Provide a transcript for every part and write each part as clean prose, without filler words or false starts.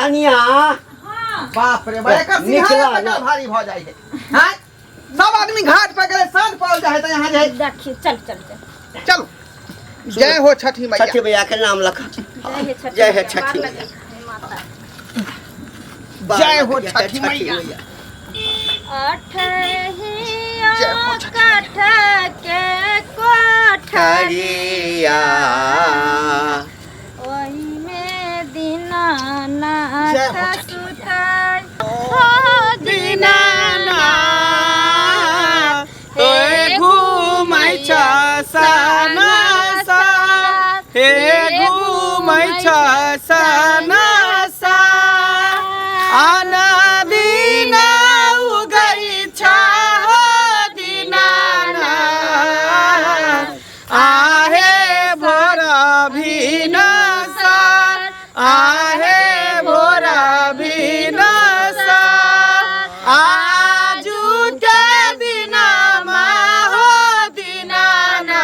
कनिया। बाप रे बा, एकर निकला सिंहारा ना। कतना भारी भऽ जाइ है। हाँ, सब आदमी घाट पर गेलै, साँझ पड़ल जाइ है तऽ यहाँ जे है। देखियौ, चल चल चल। चलू, जय हो छठी मैया। छठी मैया के नाम लख। जय हे छठी जय हे मैया, छठी पार मैया। लगै हे माता। जय हो छठी मैया। अठहिया जय हो छठी। काठ के कोठरिया, ठरिया ओहिमे दीनानाथ जय हो छठी। सुतै हो दीनानाथ हे घुमै छ सनसा, हे घुमै छ सनसा, आना दिना उगै छ हो दीनानाथ, आहे भोर भिनसर, आहे भोर भिनसर, आजु के दिनमा हो दीनानाथ,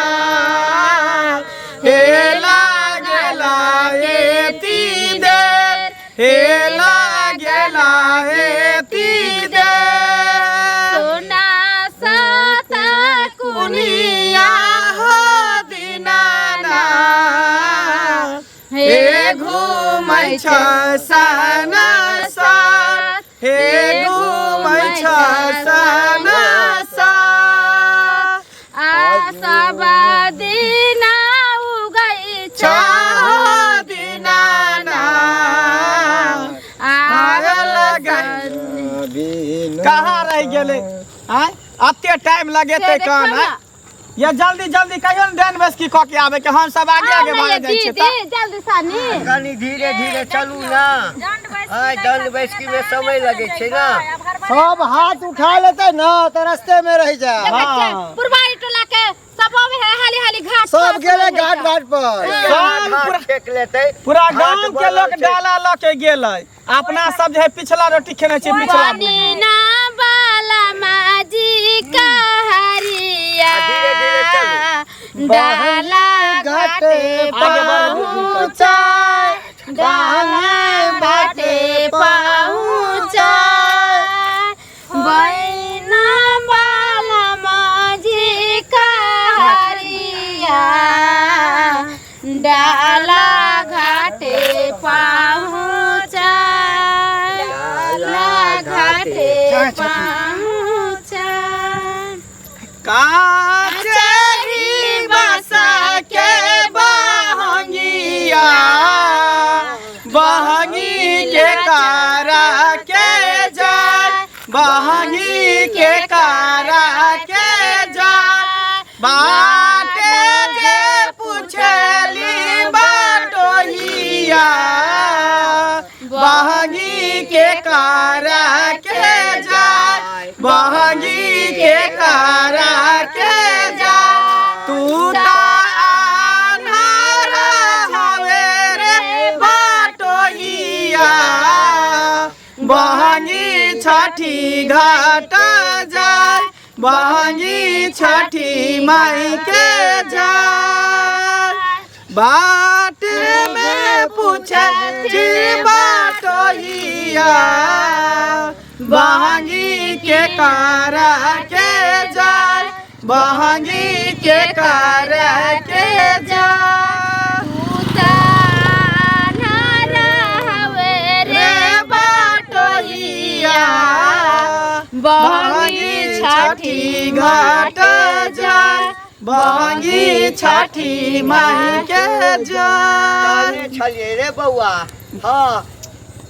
हे लागेला यति देर, हे लागेला यति देर। सोना साता कुनिया हो दीनानाथ, हे घुमै छ सनसर, हे घुमै छ सनसर, आ सब दिना उगै छ दीनानाथ, आग लगै। कहाँ रहि गेलै आँय? एते टाइम लगेतै कन आँय? ये जल्दी जल्दी कहियो ने डैन बैसकी कऽ के आबे के, हम सब आगे आगे भाग जाइ छियै तऽ। जल्दी सानी। कनी धीरे धीरे चलू ना। आय दंड बैसकी में समय लगे छै ना। सब हाथ उठा लेते ना तो रास्ते में रह जाए। पुरवारी टोला के सब आवे है हाली हाली घाट सब पर गेले सुनै घाट है। घाट पर। सब हाथ पूरा छेक लेतै। पूरा हाथ गांव के बनल लोग छै। डाला लऽ के गेलै, अपना सब जे है पिछला रोटी खेने छी पिछला। बनिना बाला माजी कहरिया, धीरे धीरे चलू। डाला घाटे आगे बढ़। पहुँचाए, डाला घाटे पहुँचाए, बैना बाला माजी कहरिया, डाला घाटे पहुँचाए, डाला घाटे पहुँचाए। काचही बसा के बहंगिया, बहंगी के कारा के जाय, बहंगी के कारा के जाय, बाटे जे पुछली बाटोहिया, बहंगी के कारा के जाय, बहंगी के कारा के जाय, तू ता आन्हारा हवे रे बाटोहिया, बहंगी छठी घाट जाय, बहंगी छठी माई के जाय, बाट में पूछे जी बाटोहिया, बहंगी के कारा के जाय, बहंगी के कारा के जाय, रे बाटोहिया, बहंगी छठी घाट जाय, बहंगी छठी माई के जाय। कहने छलियै रे बौआ, हाँ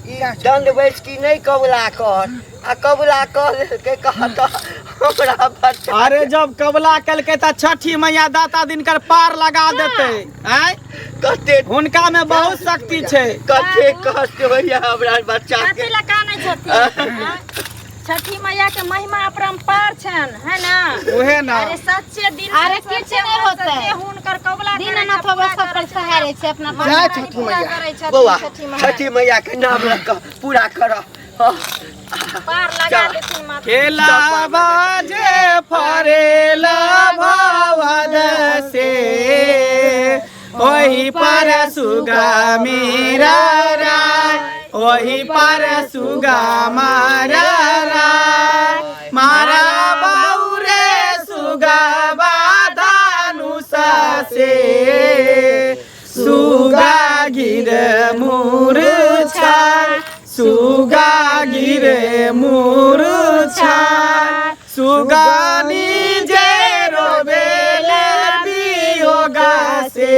ई दंड बैसकी नहि कबूला कर, आ कबूला कऽ लेलकै, कहत हमरा बच्चा। अरे जब कबला केलकै तऽ छठी मैया दाता दिनकर पार लगा देतै। आँय, कते हुनका में बहुत शक्ति छै। कते कष्ट होइया हमरा बच्चा के। कथी लए कानै छथिन? आँय? छठी मैया के महिमा अपरम्पार छनि, है ना? उहे ना। अरे सच्चे दिल से, अरे किछु सच्चे नहि मन होतै। से जे हुनकर कबुला करै दीनानाथ छै, बाबा पूरा सब पर करै छथिन। सहारे छै अपना। जय छठी पूरा मैया। करै छथिन बौआ छठी मैया। छठी मैया के नाम लऽ कऽ पूरा करऽ। हाँ। पार लगा देथिन माता। केला बाजे फरेला भवन से, ओहि पर सुगा मेरा राय, ओही पर सुगा मारा मारा बाऊ रे सुगा बाधानुषा से सुगा गिर मूर्छा सुगा गिरे मूर्छा सुगानी जे रोबेले वियोगा से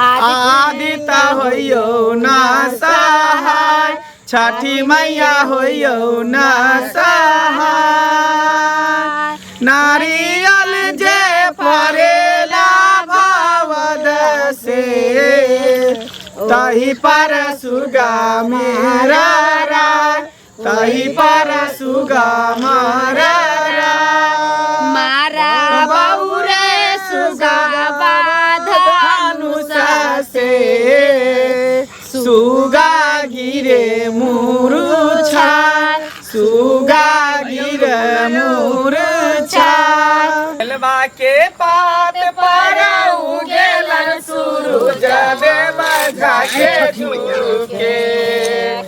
आदिता होइयो ना सहाय छठी मैया होइयो ना सहाय नारियल जे फरेला भावद से तही पर सुगा मेरा राय तही पर सुगा मारा राय मारा बाबू रे सुगा बाधानुसा से सुगा गिरे मुरुछा सुगा गिरे मुरुछा बेलवा के पात पर उगेलन सूरज देव झाके झुके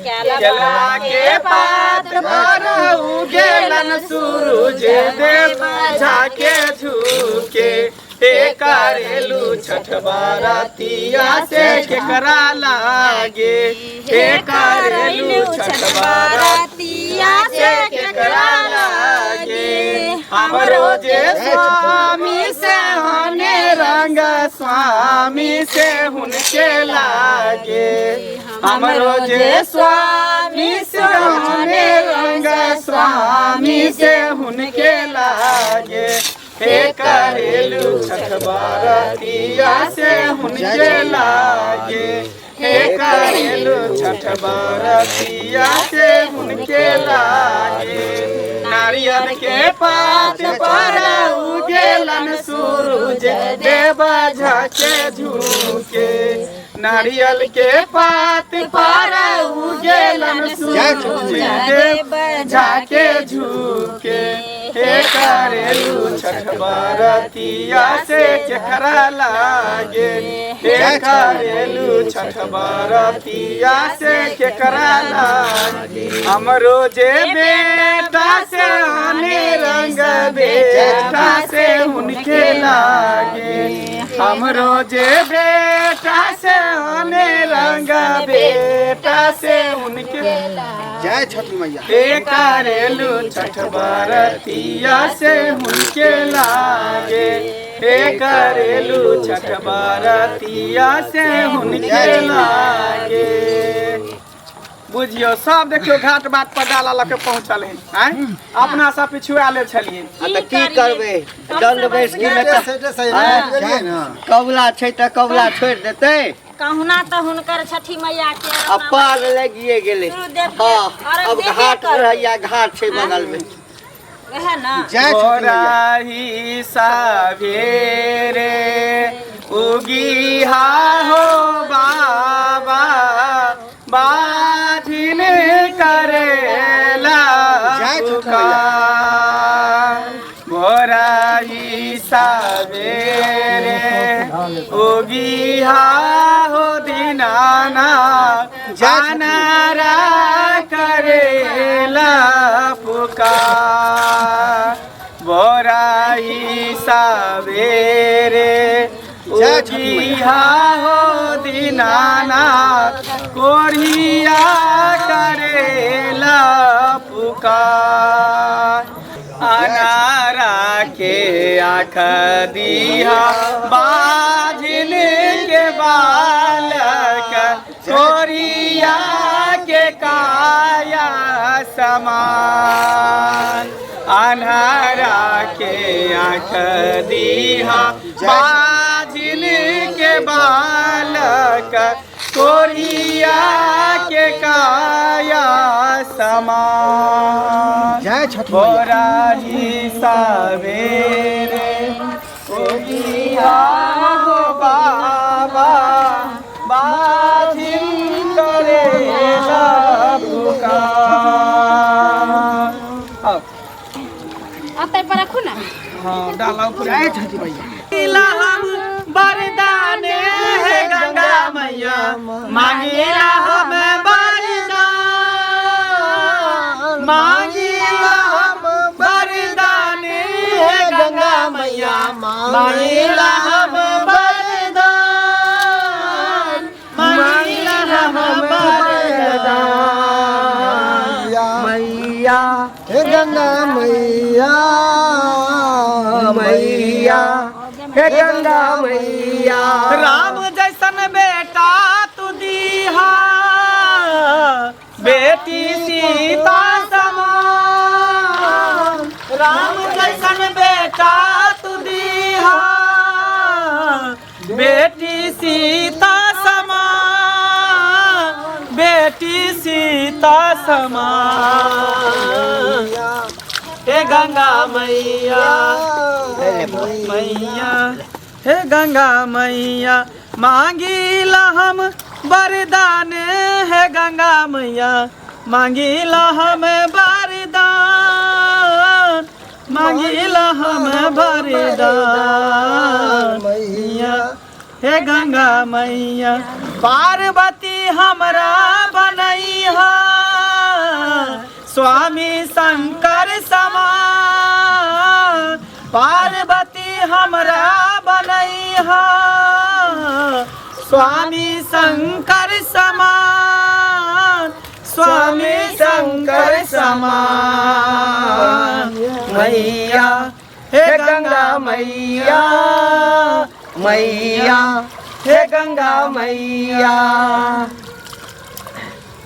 केलवा के पात पर उगेलन सूरज देव झाके झुके हे करेलू छठ बारतिया से केकरा लागे हे करेलू छठ बारतिया से केकरा लागे हमरो जे स्वामी से हने रंग स्वामी से हुनके लागे हमरो जे स्वामी से हने रंग स्वामी से हुनके लागे हे करेलू छठ बारतिया से हुनके लागे हे करेलू छठ बारतिया से हुनके लागे नारियल के पात पर उगेलन सूरज देव झाके झुके नारियल के पात पर उगेलन सूरज देव झाके झुके हे करेलू छठ बारतिया से केकरा लागे हे करेलू छठ बारतिया से केकरा लागे हमरो जे बेटा से आने रंग बेटा से उनके लागे हमरो जे बेटा से आने रंग बेटा से उनके जय छठी मैया हे करेलू छठ बारतिया से हुनके लागे हे करेलू छठ बारतिया से हुनके लागे। बुझियो सब देखियो घाट बाट पर डाला लऽ के पहुँचल है आँय अपना सब पिछु आयल छलियै। आ तऽ की करबै दंड बैसकी मे तऽ सेटे सही गेलियै ने कबुला छै तऽ कबुला छोड़ि देतै। कहुना तऽ हुनकर छठी मैया के आ पार लगिए गेलै। गुरुदेव के हँ अर्घ अब देबे घाट करबै। रहैया घाट छै बगल मे। वएह ना। जय छठी मैया। भोरही सवेरे उगिहा हो बाबा बाझिन करेला जय छठी मैया। पुकार। भोरही सवेरे उगिहा हो दीनाना अनारा करेला पुकार। भोरही सवेरे जय छठी मैया। उगिहा हो दीनानाथ कोरिया करेला पुकार। अनारा के आँख दिहा बाझिन के बालक कोरिया के काया समान। अन्हारा के आँख दिहा बाझिन के बालक कोरिया के काया समान। जय छठी मैया। भोरही सवेरे उगिहा हो बाबा बाझिन करेला पुकार। अतै पर रखू ना। हाँ डाला ऊपर। जय छठी मैया। मांगिला हम वरदान हे गंगा मैया मांगिला हम। मांगिला हम वरदान, मांगिला हम वरदान। मैया, हे गंगा मैया, मैया, हे गंगा मैया। राम जैसन बेटा तू दीहा, बेटी सीता समान। राम जैसन बेटा तू दीहा, बेटी सीता समान, बेटी सीता समान। हे गंगा मैया, मैया, हे गंगा मैया, मांगीला हम वरदान। हे गंगा मैया, मांगीला हम वरदान, मांगीला हम वरदान। मैया, हे गंगा मैया, पार्वती हमरा बनैहा, स्वामी शंकर समान। पार्वती हमरा बनैहा, स्वामी शंकर समान, स्वामी शंकर समान। मैया, हे गंगा मैया, मैया, हे गंगा मैया।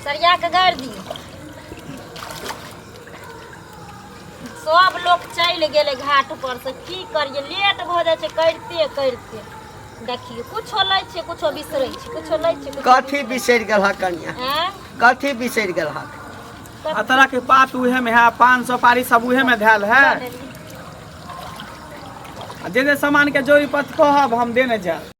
सरिया के गाड़ि दी। सब लोग चलि गेलै घाट पर से। की करिए, लेट भऽ जाइ छै करिते करिते। देखियौ, कुछो लै छियै, कुछो बिसरै छियै, कुछो लै छियै, कुछो। कथी बिसरि गेल हक कनिया? आँय? कथी बिसरि गेल हक? आ तोरा के पात उहे में है, पान सुपारी सब उहे में धैल है। आ जे जे सामान के जोड़ी पत कहब, हम देने जायब।